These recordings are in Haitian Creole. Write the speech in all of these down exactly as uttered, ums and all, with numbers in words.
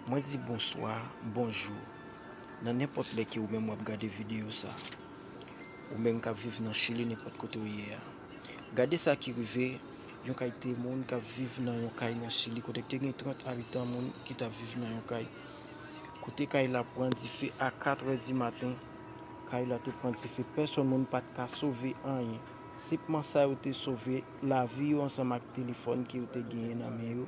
Mwen di bonswa, bonjou, nan nenpòt lè ke ou menm w ap gade videyo sa. Ou menm k ap viv nan Chili, nenpòt kote w ye a. Gade sa ki rive yon kay timoun k ap viv nan yon kay nan Chili, kote te gen trant abitan moun ki t ap viv nan yon kay. Kote kay la pran dife a katrè di maten, kay la te pran dife, pèsòn moun pa t ka sove anyen. Senpman sa yo te sove, lavi yo ansanm ak telefòn ke yo te genyen nan men yo,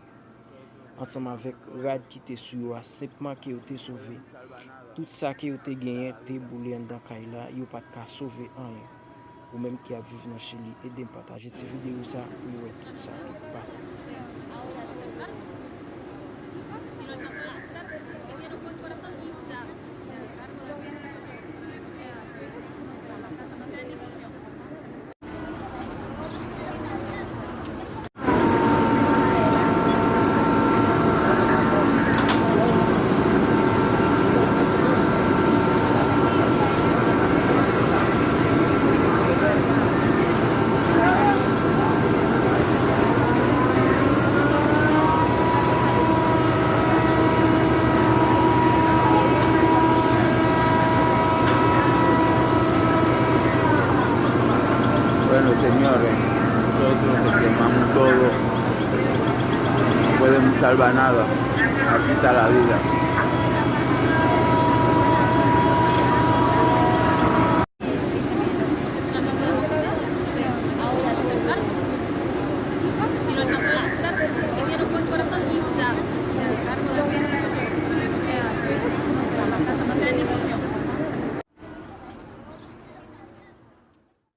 ansanm avèk rad ki te sou yo a, senpman ke yo te sove. Tout sa ke yo te genyen te boule anndan kay la, yo pa t ka sove anyen. Ou menm ki ap viv nan Chili, ede m pataje ti videyo sa pou yo wè tout sa ki pase. Bueno, señores, nosotros se quemamos todo, no podemos salvar nada, aquí está la vida.